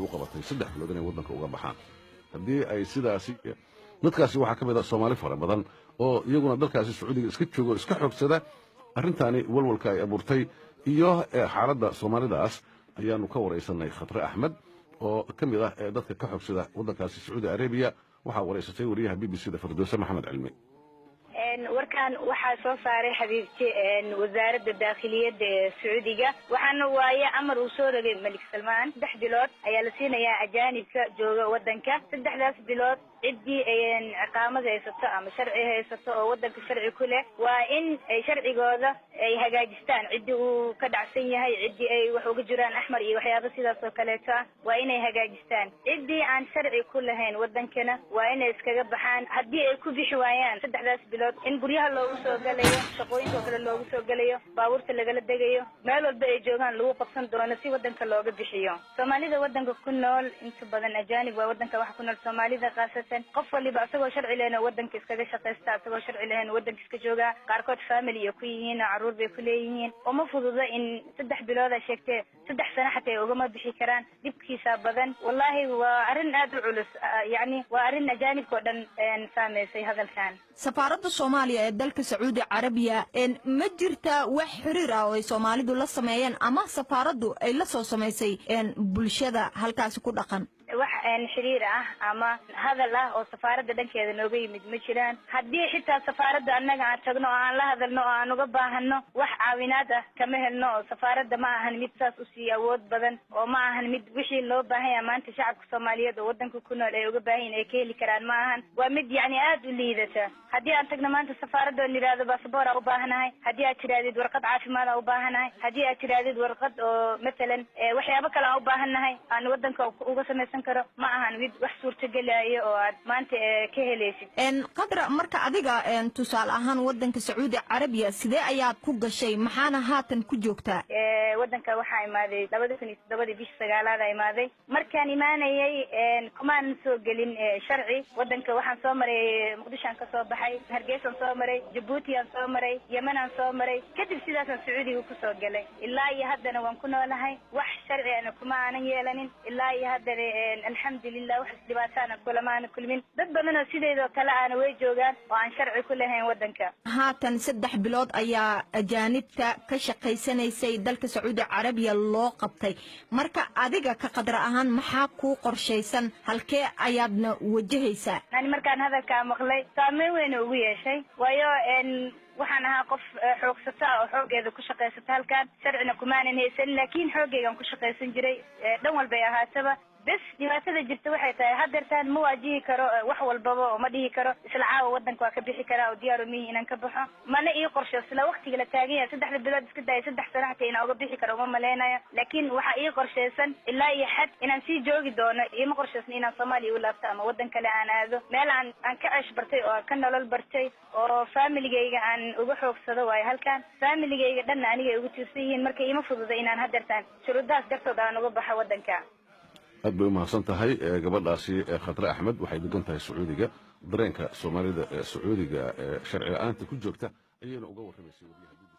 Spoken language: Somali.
U qabatay 3 bilood inay waddanka uga baxaan haddii ay sidaasi. Dadkaasi waxaa ka mid ah Soomaali fara badan oo iyaguna dalkaasi Sacuudiga iska joogo, iska xoogsada. Arrintaani walwalka ay abuurtay iyo xaaladda Soomaalidaas ayaanu ka waraysanay Khatre Axmed oo ka mid ah dadka ka xoogsada waddankaasi Sacuudi Arabiya. Waxaa waraysatay wariyaha BBC da, Firdowse Maxamed Cilmi. Warkan waxaa soo saaray, xabiibti, Wasaaradda Daakhiliyadda ee Sacuudiga. Waxaana waaye amar uu soo rogay Malik Salmaan. 3 bilood ayaa la siinayaa ajaanibka jooga wadanka. Saddexdaas bilood ciddii ciqaamad haysato ama sharci haysato oo wadanka sharci ku leh waa in ay sharcigooda ay hagaajistaan. Ciddii uu ka dhacsan yahay, ciddii ay wax uga jiraan axmar iyo waxyaaba sidaas oo kaleeto ah, waa inay hagaajistaan. Ciddii aan sharci ku lahayn wadankana waa inay iskaga baxaan. Haddii ay ku bixi waayaan saddexdaas bilood, in guryaha loogu soo galayo, shaqooyinka oo kale loogu soo galayo, baabuurta lagala degayo, meel walba ay joogaan lagu qabsan doono si wadanka looga bixiyo. Soomaalida wadanka ku nool inta badan ajaanib waa. Wadanka waxa ku nool Soomaalida khaasatan. Qof waliba asagoo sharci lahayn oo wadanka iskaga shaqaysta, asagoo sharci lahayn wadanka iska joogaa. Qaarkood family iyo ku yihiin oo carruur bay ku leeyihiin. Uma fududa in 3 bilooda sheegtee, 3 sano xataa ay ugama bixi karaan. Dhibkiisa badan, wallahi waa arrin aad u culus. Yacni waa arrin ajaanibka oo dhan saameysay hadalkan. Safaaradda Soomaaliya ee dalka Sacuudi Carabiya ma jirtaa wax xiriir ah oo ay Soomaalidu la sameeyeen ama safaaraddu ay la soo samaysay bulshada halkaasi ku dhaqan? Wax xiriir ah ama hadal ah oo safaaradda dhankeeda nooga yimid ma jiraan. Haddii xitaa safaaradda annaga aan tagno oo aan la hadalno oo aan uga baahano, wax caawinaad ah kama helno. Oo safaaradda ma ahan mid saas usii awood badan oo ma ahan mid wixii loo baahan yaha maanta shacabka Soomaaliyeed oo wadanka ku nool ay uga baahan yihin ay ka heli karaan. Ma ahan, waa mid yacni aada u liidata. Haddii aan tagno maanta safaaradda oon yidhaahdo basaboor aa u baahanahay, haddii aad tidhahdid warqad caafimaad aa u baahanahay, haddii aad tidhahdid warqad oo mathalan waxyaabo kale aan u baahannahay aan wadanka uga samaysan karo, ma ahan mid wax suurtagelaayo oo aad maanta ka helaysid. Qadra, marka adiga tusaale ahaan wadanka Sacuudi Carabiya sidee ayaad ku gashay? Maxaana haatan ku joogtaa? Wadanka waxaa imaaday 2007-dii, bishii sagaalaada imaaday. Markaan imaanayay kumaanan soo gelin sharci wadanka. Waxaan soo maray Muqdishoan kasoo baxay, Hargeysaan soo maray, Jabuutiaan soo maray, Yemenaan soo maray, kadib sidaasaan Sacuudiga kusoo galay. Ilaa iyo haddana waan ku noolahay, wax sharci ana kuma aanan yeelanin. Ilaa iyo haddana, alxamdulilah, wax dhibaataana kulama aanan kulmin. Dad badan oo sideedoo kale aana way joogaan oo aan sharci ku lahayn wadanka. Haatan 3 bilood ayaa ajaanibta ka shaqaysanaysay dalka Sacuudi Carabiya loo qabtay. Marka adiga ka Qadra ahaan maxaa kuu qorshaysan? Halkee ayaadna wajahaysaa? Ani markaan hadalkaa maqlay saameyn weyn ugu yeeshay, waayo waxaan ahaa qof xoogsata oo xooggeeda ku shaqaysata halkan. Sharcina kumaanan haysan, laakiin xooggeygaan ku shaqaysan jiray dhan walbay ahaataba. Bes dhibaatada jirta waxay tahay hadeertaan ma waajihi karo wax walbaba oo ma dhihi karo isla caawa wadanka waa ka bixi karaa oo diyaaru mihi inaan ka baxo. Mana ii qorsho isla waqtiga la taagan yahay. 3-da bilood iska daaya, 3 sano xataa inaan uga bixi karo uma maleynayo. Laakiin waxaa ii qorshaysan ilaa iyo xad inaan sii joogi doono. Iima qorshaysna inaan Soomaaliya u laabto ama wadan kale aan aado. Meel aan ka ceesh bartay oo aan ka nolol bartay oo familigayga aan uga xoogsado waayo halkan. Familigayga dhanna anigay ugu tiirsan yihiin. Marka iima fududa inaan hadeertaan shuruudahaas dartood aan uga baxo wadanka. Aad bay u mahadsan tahay gabadhaasi Khatre Axmed. Waxay degan tahay Sacuudiga. Dareenka Soomaalida ee Sacuudiga ee sharci la-aanta ku joogta ayayna uga warramaysay wariyaha BBC.